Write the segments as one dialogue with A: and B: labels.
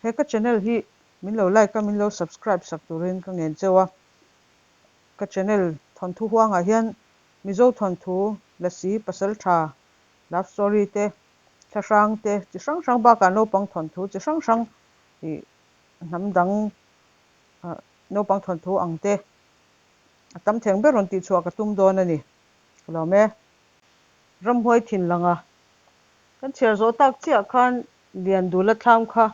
A: He ka channel hi min lo like a, min lo subscribe sak turin ka ngen cheu a. Ka channel thawnthu huangah hian Mizo thawnthu, Lasi, Pasaltha, love story te, thlahrang te chi hrang hrang bakah naupang thawnthu chi hrang hrang ih hnam dang naupang thawnthu ang te a tam theng ber rawn tihchhuah ka tum dawn a ni. Ka lawm e. Ramhuai thin langa kan chhiar zawh tak chiah khan Liandula thlam kha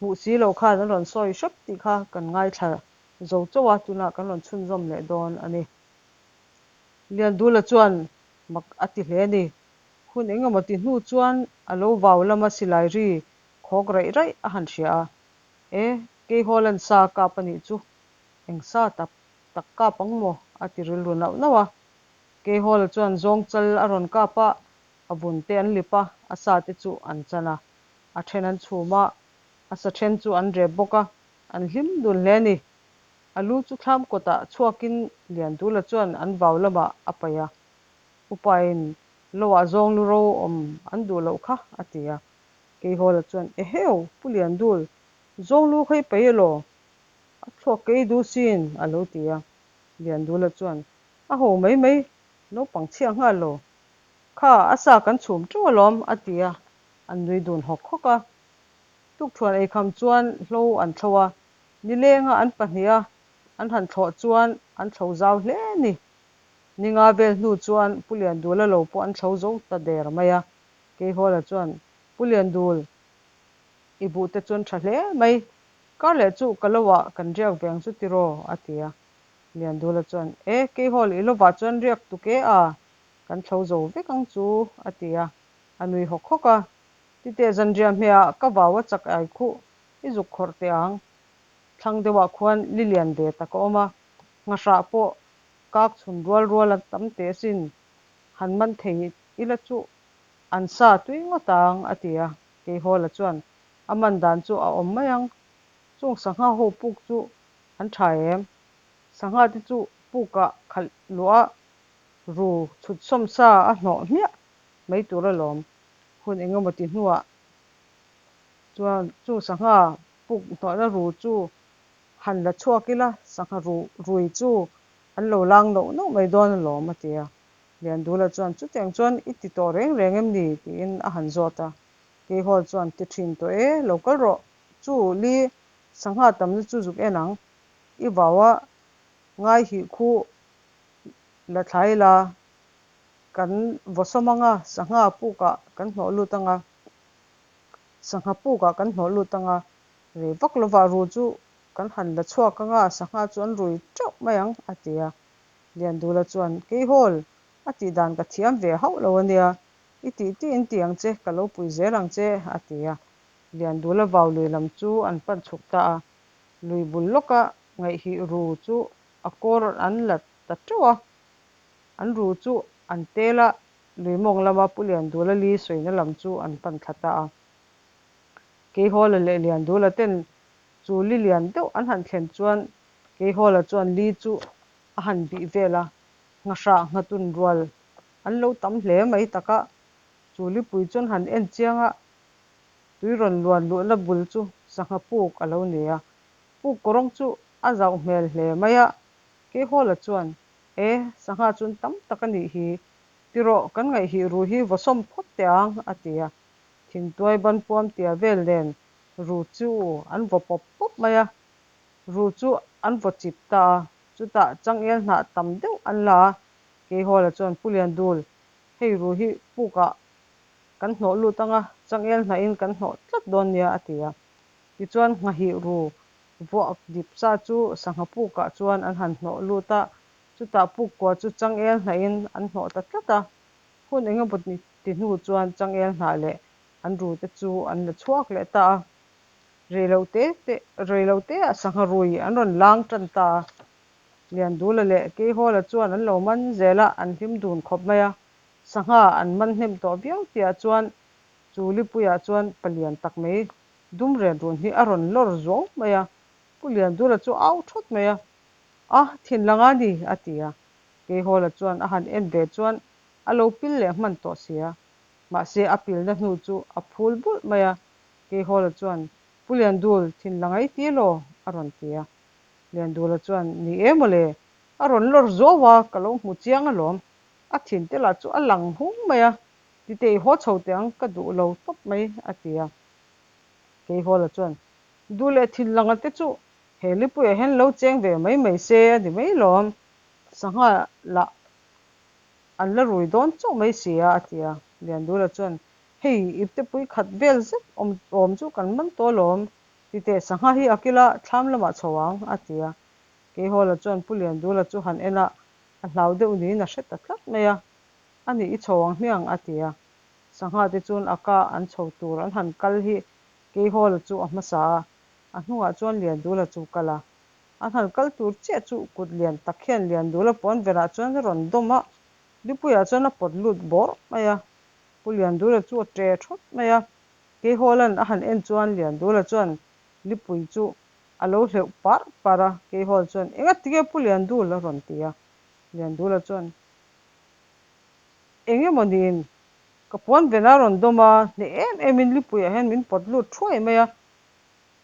A: hmuh si lo khan an rawn sawi hrep tih kha kan ngaithla zo chauh a, tunah kan rawn chhunzawm leh dawn a ni. Liandula chuan mak a ti hle a ni. Hun eng emaw ti hnu chuan a lo vau lama silai ri khawk raih raih a han hria a, E, Keihawla'n sa kap a nih chu, eng sa tak tak kap ang maw? a ti rilru nauh nauh a. Keihawla chuan zawng chal a rawn kap a, a vun te an lip a, a sa te chu an chan a, a then an chhum a, a sa then chu an rep bawk a, an hlim dun hle a ni. A lu chu thlam kawtah chhuakin Liandula chuan an vau lamah a paih a, Upain Loah zawng lu ro awm an duh loh kha, a ti a. Keihawla chuan, Eheu, Pu Liandul, zawng lu kha i paih elaw? A thluak kei duh sin, a lo ti a. Liandula chuan, A ho mai mai, naupang chhia nghal lo. Kha, a sa kan chhum teuh alawm, a ti a, an nui dun hawk hawk a. Tukthuan eikham chuan hlo an thlo a, nilenga an pahniha an han thlawh chuan an thlo zau hle a ni. Ninga vel hnu chuan Pu Liandula lo pawh an thlo zo ta der mai a. Keihawla chuan, Pu Liandul, i buh te chuan tha hle mai, kar leh chu ka loah kan riak ve ang chu tiraw? a ti a. Liandula chuan, E, Keihawl, i lovah chuan riak tuk e a, kan thlo zo vek ang chu, a ti a, a nui hawk hawk a. Titeh zanriah hmehah ka vau a chak ai khuh, i zuk khawrh teh ang. Thlang deuhah khuan li lian ve tak a awm a, nghahrah pawh kak chhun rual rual a tam teh asin, han man thei ila chu an sa tui ngawt ang, a ti a. Keihawla chuan a man dan chu a awm mai ang, chung sangha ho puk chu an tha em? Sangha te chu pukah khalh luah a, ru chhut sawm sa a hnawh hmiah mai tur alawm. Hun eng emaw ti hnuah chuan chu sangha puk hnawhna ru chu han la chhuak ila, sangha ru rui chu an lo lang nauh nauh mai dawn alawm, a ti a. Liandula chuan, Chutiang chuan i ti tawh reng reng em ni? tiin a han zawt a. Keihawl chuan, Ti thin tawh e, lo kal rawh. Chu li sangha tamna chu zuk en ang. I vau a ngai hih khu la thlai la, kan vaw sawm ang a, sangha pukah kan hnawh lut ang a, sangha pukah kan hnawh lut ang a, rei vak lovah ru chu kan han la chhuak ang a, sangha chu an rui teuh mai ang, a ti a. Liandula chuan, Keihawl, a tih dan ka thiam ve hauh lo a nia, i tih tih in ti ang che, ka lo pui zel ang che, a ti a. Liandula vau lui lam chu an pan chhuk ta a, lui bul lawka ngaihhih ru chu a kawr an la ta teuh a, an ru chu an tel a, lui mawng lama Pu Liandula li sawina lam chu an pan thla ta a. Keihawla leh Liandula ten chu li lian deuh an han thlen chuan Keihawla chuan li chu a han bih vel a, nghahrah nghatun rual an lo tam hle mai tak a, chu lipui chuan han en chiang a, tui rawn luan luhna bul chu sangha puk a lo ni a, puk kawrawng chu a zauh hmel hle mai a, Keihawla chuan, E, sangha chun tam tak a nih hi, tirawh kan ngaihhih ru hi vaw sawm phawt teh ang, a ti a, thingtuai banpuam tia vel nen ru chu an vaw pawp pawp mai a, ru chu an vaw chip ta a, chutah changel hnah tam deuh an la a, Keihawla chuan Pu Liandul, hei ru hi pukah kan hnawh lut ang a, changel hnahin kan hnawh tlat dawn nia, a ti a. Tichuan nghahih ru vuak dip sa chu sangha pukah chuan an han hnawh lut a, chutah puk kua chu changel hnahin an hnawh ta tlat a. Hun engemaw ti hnu chuan changel hnah leh an ru te chu an la chhuak leh ta a. Reilote te reilote ah sangha rui an rawn lang tan ta a. Liandula leh Keihawla chuan an lo man zel a, an hlim dun khawp mai a. Sangha an man hnem tawh viau tihah chuan chu lipuiah chuan palian tak mai dum ren run hi a rawn lawr zuau mai a. Pu Liandula chu a au thawt mai a, A, thinlang a ni, a ti a. Keihawla chuan a han en ve chuan a lo pil leh hman tawh si a. Mahse a pilna hnu chu a phul bulh mai a. Keihawla chuan, Pu Pu Liandul, thin la ngai ti law? a rawn ti a. Liandula chuan, Ni e mawle, a rawn lawr zuau a, ka lo hmu chiang alawm. A thin te lah chu a lang hung mai a, titeh i haw chho teh ang, ka duh lo tawp mai, a ti a. Keihawla chuan, Duh leh thin langa te chu he lipuiah hian lo cheng ve mai mai se a ni mai lawm, sangha lah an la rui dawn chauh mai si a, a ti a. Liandula chuan, Hei, iptepui khat vel zet awm awm chu kan man tawh alawm, titeh sangha hi a kila thlam lamah chho ang, a ti a. Keihawla chuan Pu Liandula chu han en a, a hlau deuh niin a hre ta tlat mai a. A nih i chho ang hmiang, a ti a. Sangha te chuan a ka an chho tur an han kal hi Keihawla chu a hmasa a, a hnungah chuan Liandula chu kal a. An han kal tur chiah chu kut lian tak hian Liandula puan verah chuan a rawn dawm a, lipuiah chuan a pawt lut bawrh mai a. Pu Liandula chu a ṭe ṭhawt mai a, Keihawla'n a han en chuan Liandula chuan lipui chu a lo hleuh parh parh a, Keihawl chuan, Enga tinge Pu Liandul? a rawn ti a. Liandula chuan, Eng emaw niin ka puan vena rawn dawm a, hneh em emin lipuiah hian min pawt lut thuai mai a,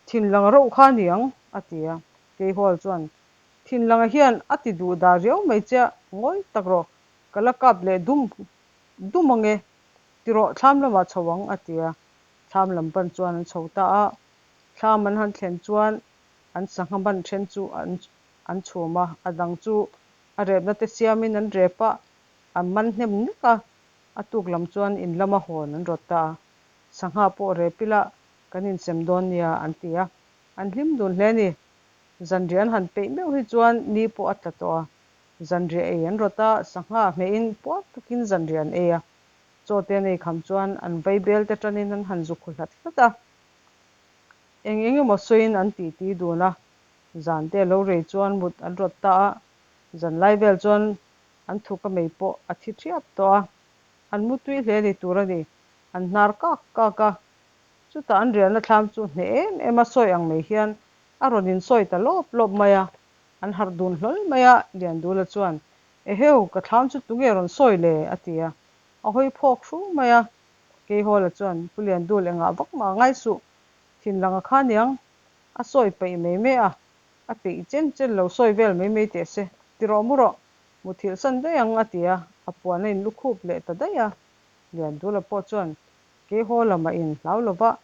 A: thinlang rauh kha a ni ang, a ti a. Keihawl chuan, Thinlanga hian a ti duh dah riau mai che a, ngawi tak rawh, ka la kap leh dum dum ang e, tirawh thlam lamah chho ang, a ti a. Thlam lam pan chuan an chho ta a. Thlam an han thlen chuan an sangha ban then chu an an chhum a, a dang chu a repna te siamin an rep a, an man hnem nek a, a tuk lam chuan in lama hawn an rawt ta a. Sangha pawh rep ila kan insem dawn nia an ti a, an hlim dun hle a ni. Zanriah an han peih meuh hi chuan ni pawh a tla tawh a, zanriah ei an rawt a, sangha hmehin puar takin zanriah an ei a, chaw te an ei kham chuan an vaibel te tanin an han zu khu hlat hlat a, eng eng emaw sawiin an titi dun a, zan te a lo rei chuan mut an rawt ta a, zan lai vel chuan an thuka mei pawh a thi thiap tawh a, an mu tui hle ni tur a ni, an hnar kak kak a, chutah an riahna thlam chu hneh em em a sawi ang mai hian a rawn insawi ta lawp lawp mai a, an harh dun hlawl mai a, Liandula chuan, Eheu, ka thlam chu tunge rawn sawi le? a ti a, a hawi phawk hru mai a. Keihawla chuan, Pu Liandul engah vak mah ngai suh, thinlanga kha niang, a sawi peih mai mai a, a peih chen chen lo sawi vel mai mai teh se, ti rawh mu rawh, muthilh san daih ang, a ti a, a puan a inlukhup leh ta daih a. Liandula pawh chuan, Keihawla mah in hlau lova,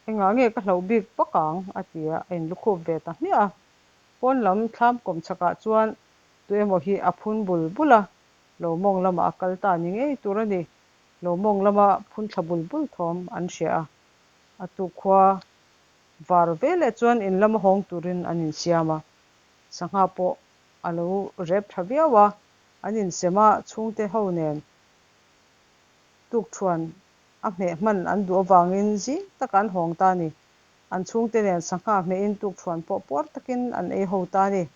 A: Engah nge ka hlauh bik vak ang? a ti a, a inlukhup ve ta hmiah a. Pawn lam thlam kawm chhakah chuan tu emaw hi a phun bul bul a, lo mawng lamah a kal ta ni ngei tur a ni. Lo mawng lama phun thla bul bul thawm an hria a, a tukkhua var veleh chuan in lama hawng turin an insiam a. Sangha pawh a lo rep tha viau a, an insem a, chhungte ho nen tukthuan A hmeh hman an duh avangin zing taka an hawng ta a ni. An chhungte nen sangha hmehin tukṭhuan pawh puar takin an ei ho ta a ni.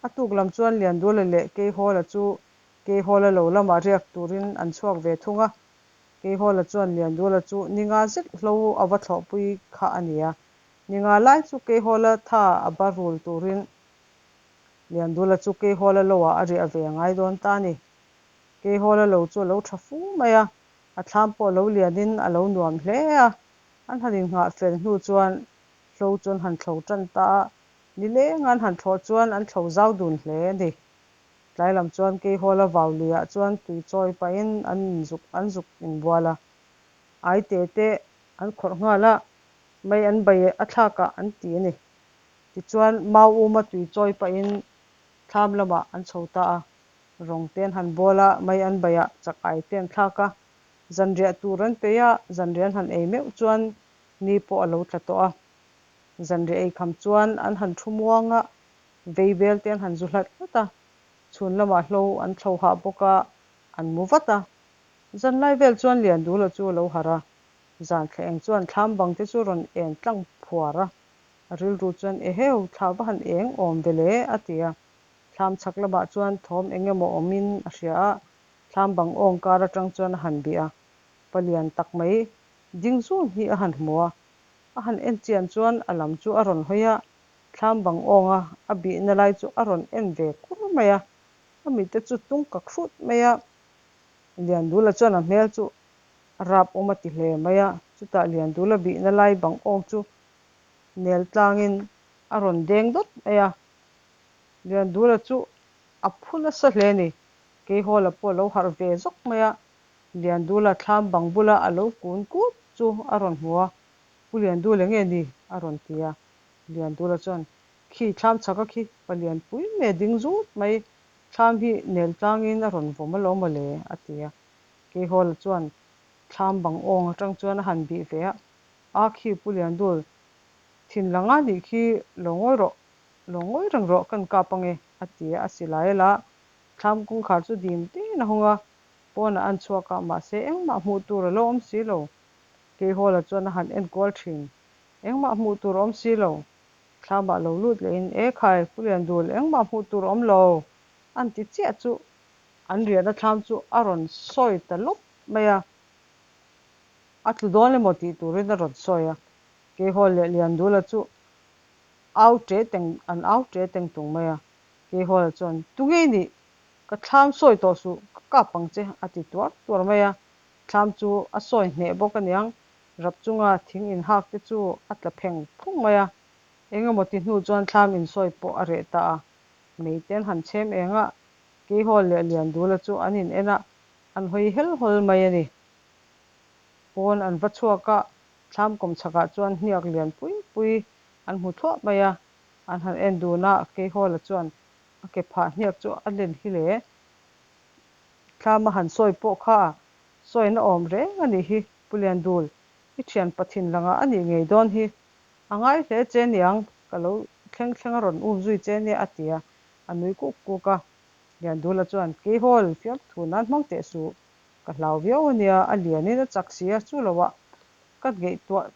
A: A tuk lam chuan Liandula leh Keihawla chu Keihawla lo lamah riak turin an chhuak ve thung a. Keihawla chuan Liandula chu ninga zet hlo a va thlawhpui kha a ni a. Ninga lai chu Keihawla tha a ba rul turin Liandula chu Keihawla loah a riah ve a ngai dawn ta a ni. Keihawla lo chu a lo tha fu mai a. A thlam pawh lo lianin a lo nuam hle a, an han innghah fel hnu chuan hlo chu an han thlo tan ta a, nileng an han thlawh chuan an thlo zau dun hle a ni. Tlai lam chuan Keihawla vau luiah chuan tui chawi pahin an inzuk an zuk inbual a, ai te te an khawrh nghal a, mei an bai a thlakah an ti a ni. Tichuan mau uma tui chawi pahin thlam lamah an chho ta a, Rawng te an han bawl a, mei an baih a, chak ai te an thlak a, zanriah tur an peih a, zanriah an han ei meuh chuan ni pawh a lo tla tawh a. Zanriah ei kham chuan an han thu muang a, vei bel te an han zu hlat hlat a, chhun lamah hlo an thlo hah bawk a, an mu vat a. Zanlai vel chuan Liandula chu a lo harh a, zan thla eng chuan thlam bang te chu rawn en tlang phuar a, a rilru chuan Eheu, thla va han eng awm ve le, a ti a. Thlam chhak lamah chuan thawm eng emaw awmin a hria a, thlam bang awng kar atang chuan a han bih a, palian tak mai ding zun hi a han hmu a, a han en chian chuan a lam chu a rawn hawi a, thlam bang awnga a bihna lai chu a rawn en ve kur mai a, a mitte chu tung kak hrut mai a, Liandula chuan a hmel chu a rap awm a ti hle mai a, chutah Liandula bihna lai bang awng chu. nel tlangin a rawn deng dawt mai a. Liandula chu a phu nasa hle a ni. Keihawla pawh a lo harh ve zawk mai a, Liandula thlam bang bula a lo kun kut chu a rawn hmu a, Pu Liandula nge ni? a rawn ti a. Liandula chuan, Khi thlam chhaka khi palian pui mai a ding zut mai, thlam hi nel tlangin a rawn vawm alawm mawle, a ti a. Keihawla chuan thlam bang awng atang chuan a han bih ve a, A khi Pu Liandul, thin la nga nih khi lo ngawi rawh, lo ngawi reng rawh kan kap ange, a ti a, a silai a la. Thlam kawngkhar chu dim tein a hawng a, pawnah an chhuak a, mahse engmah hmuh tur a lo awm si lo. Keihawla chuan a han en kual thin, engmah hmuh tur a awm si lo. Thlamah lo lut lehin, E khai, Pu Liandul, engmah hmuh tur a awm lo, an ti chiah chu an riahna thlam chu a rawn sawi ta lawp mai a. A tlu dawn emaw tih turin a rawn sawi a, Keihawl leh Liandula chu au ṭe teng an au ṭe teng tung mai a. Keihawla chuan, Tu ngei nih? Ka thlam sawi tawh suh, ka kap ang che, a ti tuar tuar mai a. Thlam chu a sawi hneh bawk aniang, rap chunga thing inhak te chu a tla pheng phung mai a. Eng emaw ti hnu chuan thlam insawi pawh a reh ta a. Meite an han chhem eng a, Keihawl leh Liandula chu an in en a, an hawi hel hawl mai a ni. Pawn an va chhuak a, thlam kawm chhakah chuan hniak lian pui pui an hmu thluah mai a, an han en dun a, Keihawla chuan a ke phah hniak chu a len hi le. Thlam a han sawi pawh kha sawina awm reng a nih hi, Pu Liandul, i thian pathin langah a nih ngei dawn hi. A ngai hle che niang, ka lo thleng thleng a rawn um zui che nia a ti a, a nui kuk kuk a. Liandula chuan, Keihawl, fiamthu nan hmang teh suh, ka hlau viau a nia, a lianin a chak si a, chu loah ka ngaihtuah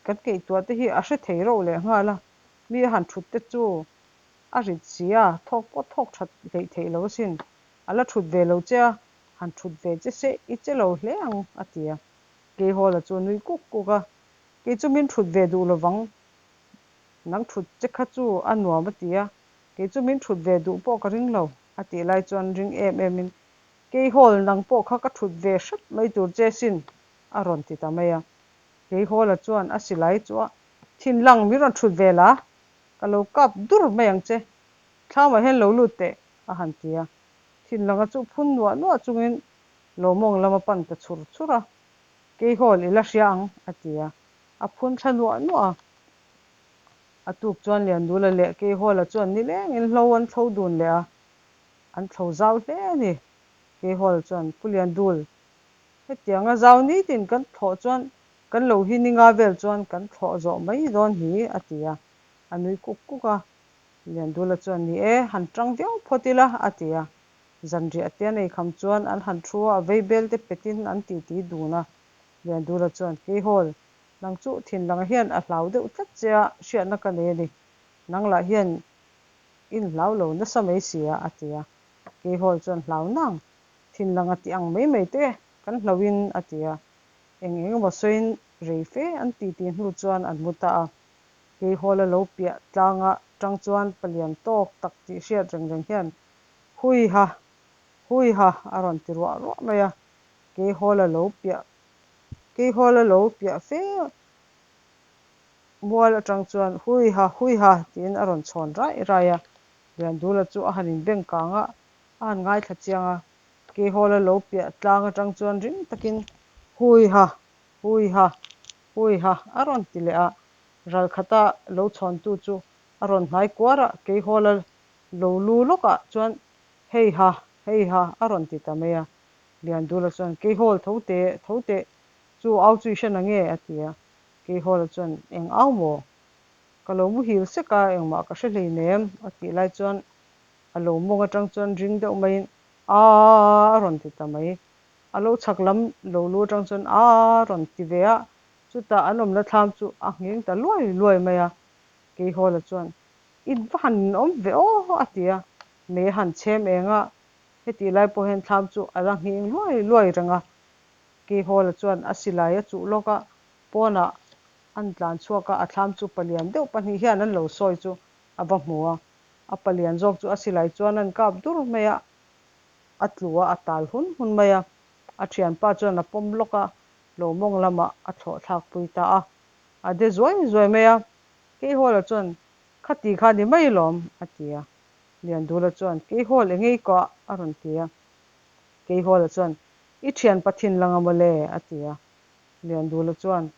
A: kan ngaihtuah te hi a hre thei reuh leh nghal a, mi a han thut te chu a rit si a, thawk pawh thawk that hleih theih lo asin, a la thut ve lo che a, han thut ve che se i che lo hle ang, a ti a. Keihawla chu a nui kuk kuk a, Kei chu min thut ve duh lovang, nang thut che kha chu a nuam a ti a, kei chu min thut ve duh pawh ka ring lo, a tih lai chuan ring em emin, Keihawl nang pawh kha ka thut ve hrep mai tur che sin, a rawn ti ta mai a. Keihawla chuan a silai chu a thin lang min rawn thut ve la, ka lo kap dur mai ang che, thlamah hian lo lut teh, a han ti a. Thin langa chu phun nuah nuah chungin lawmawng lam a pan ta chhur chhur a. Keihawl i la hria ang, a ti a, a phun thla nuah nuah a. A tuk chuan Liandula leh Keihawla chuan nilengin hlo an thlo dun leh a, an thlo zau hle a ni. Keihawla chuan, Pu Liandul, hetianga zau nitin kan thlawh chuan kan lo hi ninga vel chuan kan thlawh zawh mai dawn hi, a ti a, a nui kuk kuk a. Liandula chuan, Ni e, han tang viau phawt ila, a ti a. Zanriah te an eikham chuan an han thu a, veibel te petin an titi dun a. Liandula chuan, Keihawl, nang chu thinlanga hian a hlau deuh tlat che a, hriatna ka nei a ni. Nang lah hian in hlau lo nasa mai si a, a ti a. Keihawl chuan, Hlau nang, thinlanga ti ang mai mai te kan hlauhin, a ti a. Eng eng emaw sawiin rei fe an titi hnu chuan an mu ta a. Keihawla lo piah tlanga tang chuan palian tawk tak tih hriat reng reng hian Huiha! Huiha! a rawn ti ruah ruah mai a, Keihawla lo piah Keihawla lo piah fe mual atang chuan Huiha! Huiha! tiin a rawn chhawn raih raih a, Liandula chu a han inbeng kang a, a han ngaithla chiang a, Keihawla lo piah tlang atang chuan ring takin Huiha! Huiha! Huiha! a rawn ti leh a, ralkhata lo chhawntu chu a rawn hnai kuar a, Keihawla lo lu lawkah chuan Hei ha, hei ha a rawn ti ta mai a. Liandula chuan, Keihawl tho teh, tho teh, chu au chu i hre na nge? a ti a. Keihawla chuan, Eng au maw? Ka lo muhil sek a, engmah ka hre hleinem a tih lai chuan a lo mawng atang chuan ring deuh maiin Aa a rawn ti ta mai. A lo chhak lam lo lu atang chuan Aa a rawn ti ve a, chutah an awmna thlam chu a ngheng ta luai luai mai a. Keihawla chuan, I va han awm ve aw a ti a, mei a han chhem eng a, hetih lai pawh hian thlam chu a la nghing luai luai reng a. Keihawla chuan a silai a chuh lawk a, pawnah an tlan chhuak a, a thlam chu palian deuh pahnih hian an lo sawi chu a va hmu a, a palian zawk chu a silai chuan an kap dur mai a, a tlu a, a tal hun hun mai a, a thianpa chuan a pawm lawk a, lo mawng lamah a thlawh thlak pui ta a, a de zuai zuai mai a. Keihawla chuan, Khati kha ni mai lawm, a ti a. Liandula chuan, Keihawl eng ei kawh? a rawn ti a. Keihawla chuan, I thianpa thinlanga mawle, a ti a. Liandula chuan,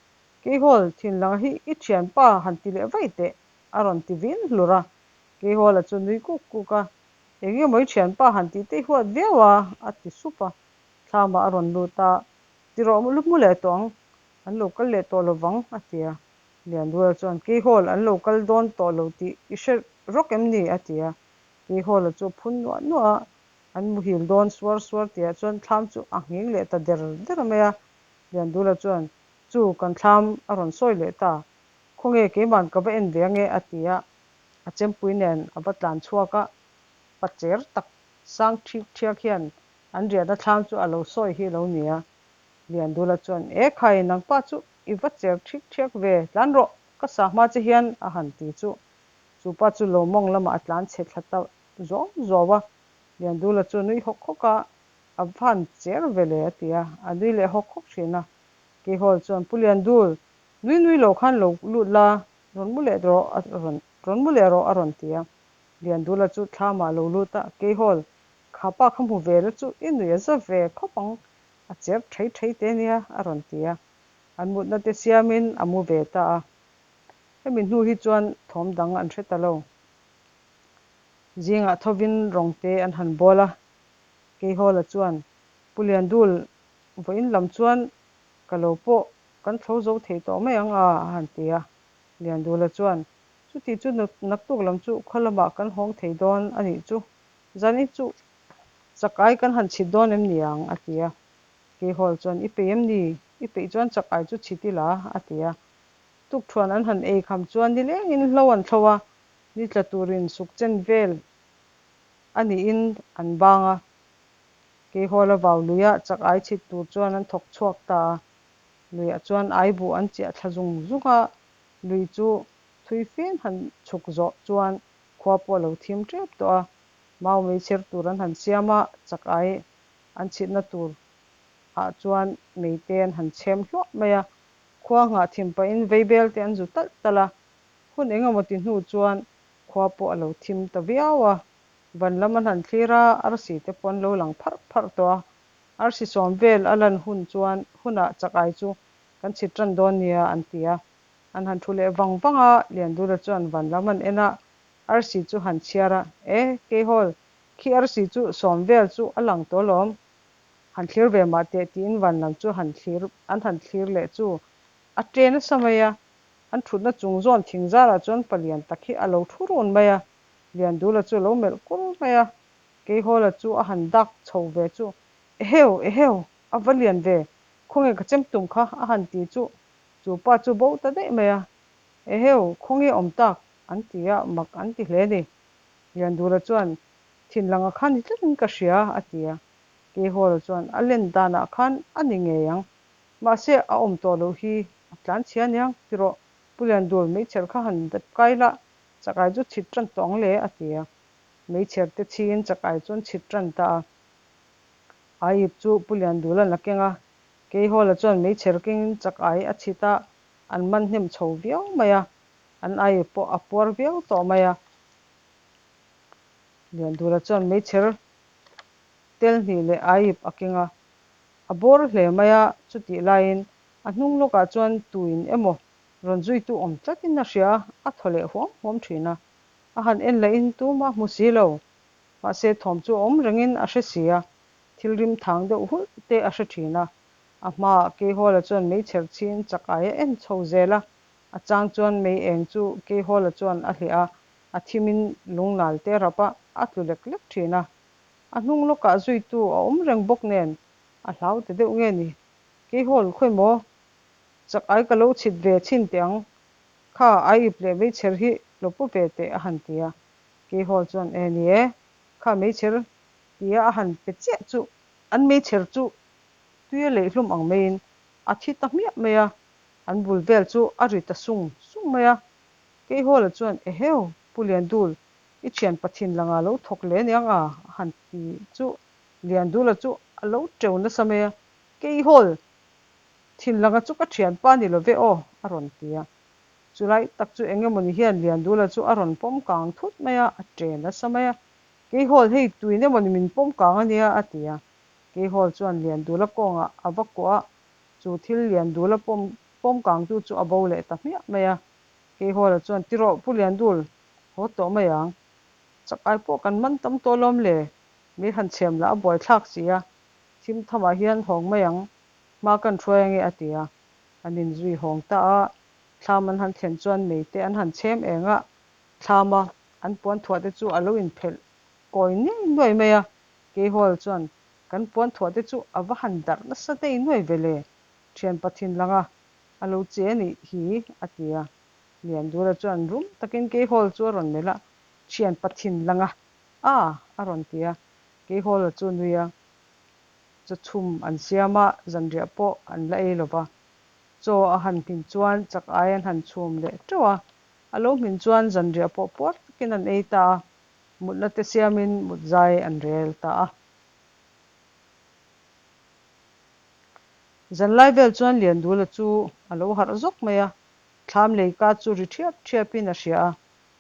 A: Keihawl, thinlanga hi i thianpa han ti leh vaih teh, a rawn ti vin hlur a. Keihawla chu nui kuk kuk a, Eng nge maw i thianpa han tih te i huat viau a? a ti sup a. Thlamah a rawn lut a, Ti rawh lu mu leh tawh ang, an lo kal leh tawh lo vang, a ti a. Lianduala chuan, Keihawl, an lo kal dawn tawh lo tih i hre rawk em ni? a ti a. Keihawla chu a phun nuah nuah a, an muhil dawn suar suar tihah chuan thlam chu a nghing leh ta der der mai a. Liandula chuan, Chu, kan thlam a rawn sawi leh ta. Khawnge keiman ka va en ve ange, a ti a. A chempui nen a va tlan chhuak a, pa cher tak sang ṭhik ṭhiak hian an riahna thlam chu a lo sawi hi lo ni a. Liandula chuan, E khai, nangpa chu i va cher ṭhik ṭhiak ve, tlan rawh, ka sa hma che hian, a han ti chu. Chu pa chu lo mawng lamah a tlan chhe thla ta zuau zuau a. Liandula chu nui hawk hawk a, A van cher ve le, a ti a, a nui leh hawk hawk thin a. Keihawl chuan, Pu Liandul, nui nui lo khan lo lut la, rawn mu leh rawh, a rawn rawn mu leh rawh, a rawn ti a. Liandula chu thlamah a lo lut a, Keihawl, kha pa kha hmu ve la chu i nui a za ve khawp ang, a cher thei thei te nia, a rawn ti a. An mutna te siamin a mu ve ta a. Hemi hnu hi chuan thawm dang an hre ta lo. Zingah thovin rawng te an han bawl a, Keihawla chuan, Pu Liandul, vawiin lam chuan ka lo pawh kan thlo zo thei tawh mai ang a, a han ti a. Liandula chuan, Chuti chu naktuk lam chu khaw lamah kan hawng thei dawn a nih chu, zanin chu chak ai kan han chhit dawn em ni ang? a ti a. Keihawl chuan, I peih em ni? I peih chuan chak ai chu chhit ila, a ti a. Tukthuan an han ei kham chuan nilengin hlo an thlo a, ni tla turin suk chen vel a niin an bang a. Keihawla vau luia chak ai chhit tur chuan an thawk chhuak ta a. Luiah chuan ai buh an chiah thla zung zung a, lui chu thui fin han chhuk zawh chuan khua pawh a lo thim tep tawh a. Mau mei chher tur an han siam a, chak ai an chhitna tur ah chuan mei te an han chhem hluah mai a. Khua nghah thim pahin veibel te an zu talh talh a. Hun eng emaw ti hnu chuan Khua pawh a lo thim ta viau a, van lam an han thlir a, arsi te pawh an lo lang pharh pharh tawh a. Arsi sawm vel a lan hun chuan hunah chakai chu kan chhit tan dawn nia an ti a. An han thu leh vang vang a, Liandula chuan van lam an en a, arsi chu han chhiar a, E, Keihawl, khi arsi chu sawm vel chu a lang tawh alawm, han thlir ve mah teh tiin van lam chu han thlir an han thlir leh chu a ṭe nasa mai a. An thutna chung zawn thing zarah chuan palian tak hi a lo thu run mai a, Liandula chu a lo melh kur mai a, Keihawla chu a han dak chho ve chu, Eheu! Eheu! A va lian ve! Khawnge ka chem tum kha? a han ti chu, chu pa chu bo ta daih mai a, Eheu! Khawnge awm tak? an ti a, mak an ti hle ni. Liandula chuan, Thinlanga kha ni tlatin ka hria, a ti a, Keihawla chuan, A len danah khan a ni ngei ang, Mahse, a awm tawh loh hi a tlan chhia aniang, ti rawh, Pu Liandul, meichher kha han dep kai la, chakai chu chhit tan tawh ang le, a ti a. Meichher te chhiin chakai chu an chhit tan ta a. Aip chu Pu Liandula'n a keng a, Keihawla chuan meichher kengin chakai a chhit a, an man hnem chho viau mai a, an aip pawh a puar viau tawh mai a. Liandula chuan meichher tel hnih leh aip a keng a, A bawr hle mai a, chutih laiin a hnung lawkah chuan tuin emaw rawn zuitu awm tlatin a hria a, a thaw leh huam huam thin a. A han en lahin tumah hmu si lo. Mahse thawm chu a awm rengin a hre si a, thil rim thang deuh hulh te a hre thin a. A hmaah Keihawla chuan meichher chhin chak ai a en chho zel a, a chang chuan mei eng chu Keihawla chuan a hliah a, a thimin lungnal te rap a, a tlu lek lek thin a. A hnung lawkah zuitu a awm reng bawk nen a hlau ta deuh nge ni? Keihawl khawi maw? Chak ai ka lo chhit ve chhin teh ang. Kha ai ip leh meichher hi lo pu ve teh a han ti a. Keihawl chuan e ni e, kha meichher tia a han pe chiah chu an meichher chu tui a leih hlum ang maiin a thi ta hmiah mai a, an bul vel chu a ri ta sung sung mai a. Keihawla chuan eheu, Pu Liandul, I thian Pathin langa lo thawk leh aniang a, a han ti chu Liandula chu a lo teu nasa mai a, Keihawl, thin langa chu ka thianpa ni lo ve aw, a rawn ti a. Chulai tak chu eng emawni hian Liandula chu a rawn pawm kang thut mai a, a che nasa mai a. Keihawl hei tuin emawni min pawm kang a nia a ti a. Keihawl chuan Liandula kawngah a va kuah a, chu thil Liandula pawm pawm kangtu chu a bo leh ta hmiah mai a. Keihawla chuan Tirawh Pu Liandul, haw tawh mai ang. Chak ai pawh kan man tam tawh alawm le, mei han chhem lah a buaithlak si a, thim thamah hian hawng mai ang, hma kan hruai ange a ti a. An inzui hawng ta a, thlam an han thlen chuan mei te an han chhem eng a, thlam a an puan thuah te chu a lo inphelh kawi nuai nuai mai a, Keihawl chuan kan puan thuah te chu a va han darh nasa dei nuai ve le, thian pathin langa a lo che a nih hi a ti a. Liandula chuan rum takin Keihawl chu a rawn melh a, thian pathin langa a a rawn ti a, Keihawla chu a nui a. Chaw chhum an siam a, zanriah pawh an la ei lo va. Chaw a han hmin chuan chak ai an han chhum leh teuh a, a lo hmin chuan zanriah pawh puar takin an ei ta a, mutna te siamin mut zai an rel ta a. Zanlai vel chuan Liandula chu a lo harh zawk mai a, thlam leika chu ri thiap thiapin a hria a,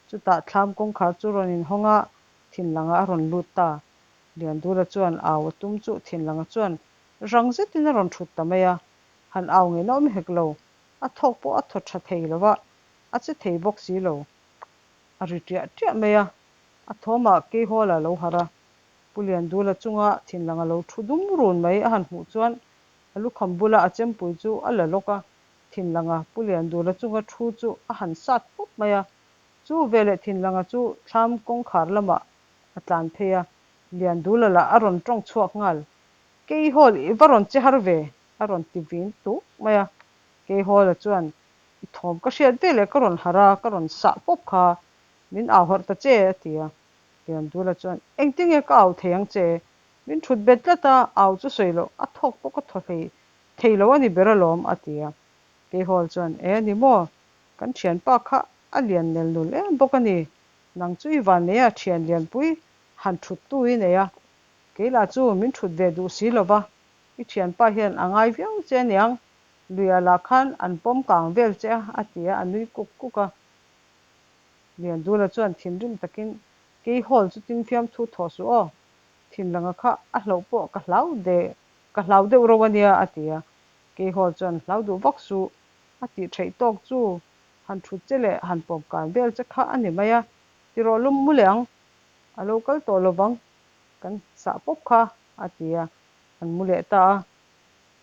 A: chutah thlam kawngkhar chu rawn inhawng a, thinlangah a rawn lut ta. Liandula chuan au a tum chu Thinlanga chuan rang zetin a rawn thut ta mai a, han au ngei na awm hek lo, a thawk pawh a thaw tha thei lo va, a che thei bawk si lo. A ri ṭiah ṭiah mai a, a thawmah Keihawla a lo harh a, Pu Liandula chunga Thinlanga lo thu dum run mai a han hmuh chuan a lukham bula a chempui chu a la lawk a, Thinlanga Pu Liandula chunga thu chu a han sat pawp mai a, chu veleh Thinlanga chu thlam kawngkhar lamah a tlan phei a, Liandula lah a rawn tawng chhuak nghal. Keihawl i va rawn che har ve, a rawn ti vin tuk mai a. Keihawla chuan, I thawm ka hriat ve leh ka rawn harh a, ka rawn sah pawp kha, min au harh ta che, a ti a. Liandula chuan, Engtinge ka au thei ang che? Min thut bet tlat a, au chu sawi loh, a thawk pawh ka thaw hlei thei lo a ni ber alawm, a ti a. Keihawl chuan, E ni maw, kan thianpa kha a lian nel nul em bawk a ni, Nang chu i van nei a, thian lianpui han thut tu i nei a, kei lah chu min thut ve duh si lo va, i thianpa hian a ngai viau che aniang, luiah lah khan an pawm kang vel che a, a ti a, a nui kuk kuk a. Liandula chuan thinrim takin, Kei hawl chu tin fiamthu thawh suh aw, thinlanga kha a hlauh pawh ka hlau de, ka hlau deuh ro ania, a ti a. Kei hawl chuan hlau duh vak suh, a tih theih tawk chu Han thut che leh han pawm kan vel che kha a ni mai a, tirawh lum mu leh ang, a lo kal tawh lovang kan sah pawp kha, a ti a, an mu leh ta a.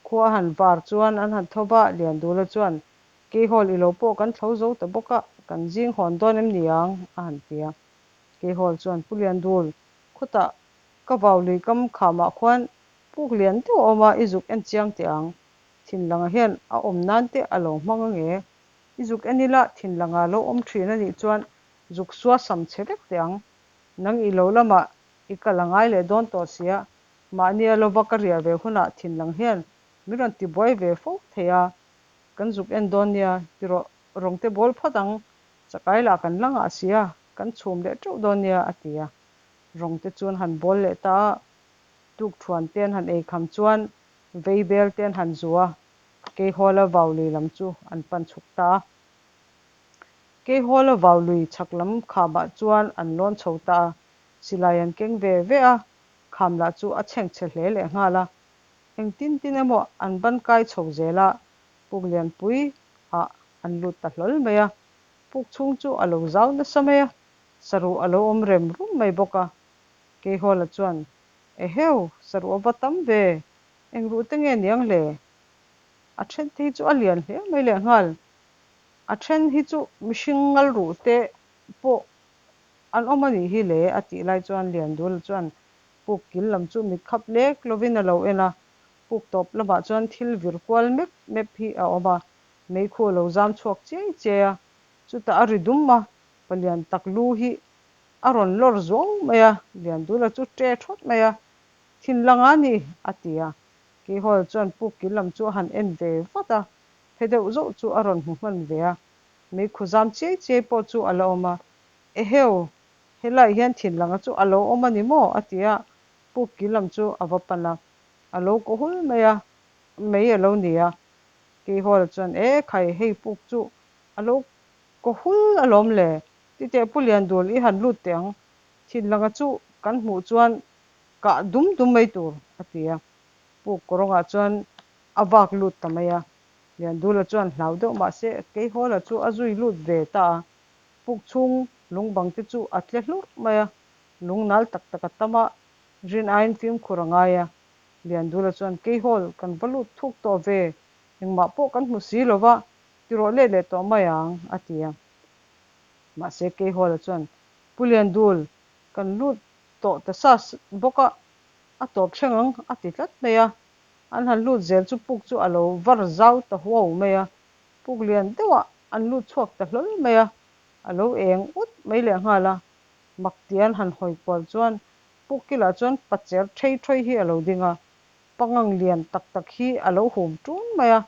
A: Khua a han var chuan an han tho va, Liandula chuan, Keihawl i lo pawh kan thlo zo ta bawk a, kan zing hawn dawn em ni ang? a han ti a. Keihawl chuan, Pu Liandul, khutah ka vau lui kam khamah khuan puk lian deuh a awm a, i zuk en chiang teh ang. Thinlanga hian a awm nan te a lo hmang ange. I zuk en ila thinlanga lo awm thin a nih chuan zuk sua sam chhe vek teh ang. Nang i lo lamah i kal a ngai leh dawn tawh sia, mahnia lova ka riah ve hunah thinlang hian min rawn tibuai ve fo thei a, kan zuk en dawn nia tirawh rawng te bawl phawt ang, chakai lah kan la ngah sia, kan chhum leh teuh dawn nia a ti a. Rawng te chuan han bawl leh ta a, tukthuan te an han ei kham chuan vei bel te an han zu a, Keihawla vau lui lam chu an pan chhuk ta a. Keihawla vau lui chhak lam khamah chuan an lawn chho ta a, silai an keng ve ve a, kham lah chu a chheng chhe hle leh nghal a. Engtin tin emaw an ban kai chho zel a, puk lianpui ah an lut ta hlawl mai a. Puk chhung chu a lo zau nasa mai a, saruh a lo awm rem rum mai bawk a. Keihawla chuan, Eheu, saruh a va tam ve, Eng ruh te nge niang le? A then te hi chu a lian hle mai leh nghal. A then hi chu mihring ngal ruh te pawh an awm a nih hi le a tih lai chuan Liandula chuan puk kil lam chu mit khap lek lovin a lo en a, puk tawp lamah chuan thil vir kual mep mep hi a awm a, meikhu a lo zam chhuak chiai chiai a, chutah a ri dum a, palian tak lu hi a rawn lawr zuau mai a, Liandula chu ṭe ṭhawt mai a, Thinlang a ni, a ti a. Keihawl chuan puk kil lam chu a han en ve vat a, phe deuh zauh chu a rawn hmu hman ve a. Meikhu zam chiai chiai pawh chu a la awm a. Eheu, helaiah hian thinlanga chu a lo awm a ni maw? a ti a, puk kil lam chu a va pan a. A lo kaw hul mai a, mei a lo ni a. Keihawl chuan, E khai, hei puk chu a lo. Kaw hul alawm le, titeh Pu Liandul i han lut teh ang, thinlanga chu kan hmuh chuan kah dum dum mai tur, a ti a. Puk kawrawngah chuan a vak lut ta mai a. Liandula chuan hlau deuh mah se Keihawla chu a zui lut ve ta a. Puk chhung lung bang te chu a tle hlurh mai a, lung nal tak tak a tam a, rin aiin fimkhur a ngai a. Liandula chuan Keihawl kan va lut thuk tawh ve, engmah pawh kan hmu si lo va, ti rawh let leh tawh mai ang, a ti a. Mahse Keihawla chuan Pu Liandul kan lut tawh ta sa bawk a, a tawp thleng ang, a ti tlat mai a. An han lut zel chu puk chu a lo var zau ta huau mai a, puk lian deuhah an lut chhuak ta hlawl mai a, a lo eng ut mai leh nghal a. Mak tia an han hawi kual chuan puk kilah chuan pacher thei thawi hi a lo ding a, pangang lian tak tak hi a lo hum ṭun mai a.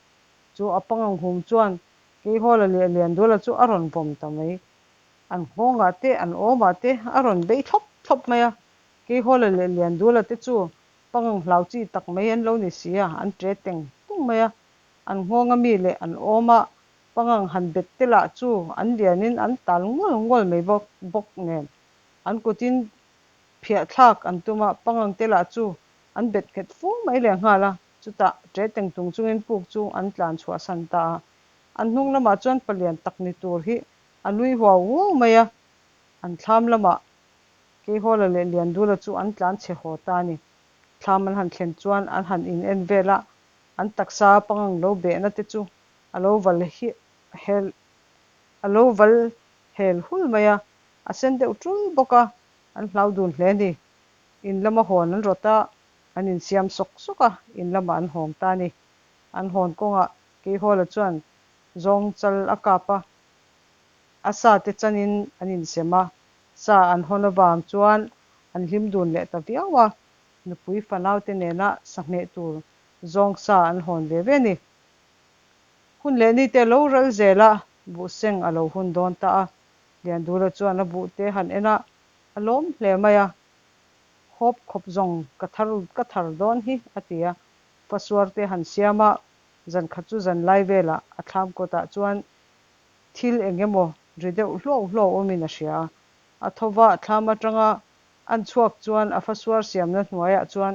A: Chu a pangang hum chuan Keihawla leh Lianduala chu a rawn vawm ta mai. An nghawngah te, an awmah te a rawn bei thlawp thlawp mai a. Keihawla leh Lianduala te chu pangang hlau chi tak mai an lo ni si a, an ṭe teng tung mai a. An nghawnga mi leh an awma pangang han bet te lah chu an lianin an tal ngual ngual mai bawk bawk nen. An kutin phiah thlak an tum a, pangang te lah chu an bet nghet fu mai leh nghal a. Chutah ṭe teng tung chungin puk chu an tlan chhuahsan ta a. An hnung lamah chuan palian tak ni tur hi a nui huau huau mai a, an thlam lamah Keihawla leh Liandula chu an tlan chhe haw ta a ni. Thlam an han thlen chuan an han in en vel a, an taksa pangang lo behna te chu a lo val hel a lo val hel hul mai a, a sen deuh tul bawk a, an hlau dun hle a ni. In lama hawn an rawt a, an insiam sawk sawk a, in lamah an hawng ta a ni. An hawn kawngah Keihawla chuan zawng chal a kap a, a sa te chanin an insem a, sa an hawn avang chuan an hlim dun leh ta viau a, nupui fanau te nena sa hmeh tur zawng sa an hawn ve ve a ni. Hun leh ni te lo ral zel a, buhseng a lo hun dawn ta a, Liandula chuan a buh te han en a, a lawm hle mai a, Hawp khawp zawng ka thar ka thar dawn hi a ti a, fasuar te han siam a, zan khat chu zan lai velah a thlam kawtah chuan thil eng emaw ri deuh hluau hluau awmin a hria a. A tho va thlam atanga an chhuak chuan a fasuar siamna hnuaiah chuan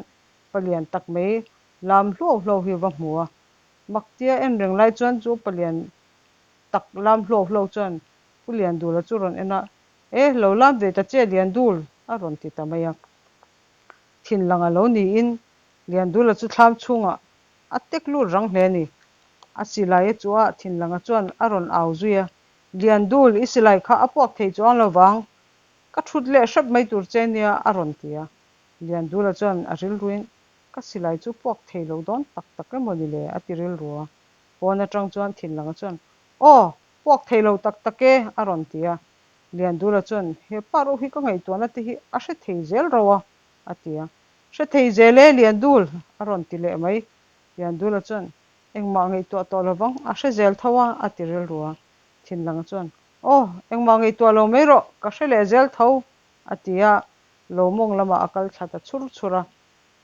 A: palian tak mai lam hluau hluau hi va hmu a. Maktia en reng lai chuan chu palian tak lam hluau hluau chuan Pu Liandula chu rawn en a, E, lo lam ve ta che Liandul! a rawn ti ta mai a. Thinlang a lo niin Liandula chu thlam chhungah a tek lut rang hle a ni. A silai a chu a, Thinlanga chuan a rawn au zui a, Liandul, i silai kha a puak thei chuang lo vang, ka thut leh hrep mai tur che nia, a rawn ti a. Liandula chuan a rilruin, Ka silai chu puak thei lo dawn tak tak emaw ni le, a ti rilru a. Pawn atang chuan Thinlanga chuan, Aw, puak thei lo tak tak e, a rawn ti a. Liandula chuan, He pa reuh hi ka ngaihtuahna te hi a hre thei zel rauh a, a ti a. Hre thei zel e, Liandul, a rawn ti leh mai. Liandula chuan, Engmah ngaihtuah tawh lovang, a hre zel tho a, a ti rilru a. Thinlanga chuan, Aw, engmah ngaihtuah lo mai rawh, ka hre leh zel tho, a ti a, lo mawng lamah a kal thla ta chhur chhur a.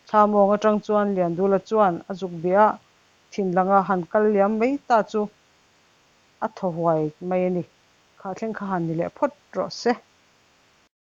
A: Thla mawng atang chuan Liandula chuan a zuk bia a, Thinlanga han kal liam mai ta chu a thaw huai mai a ni. Kha thleng kha han ni leh phawt rawh se.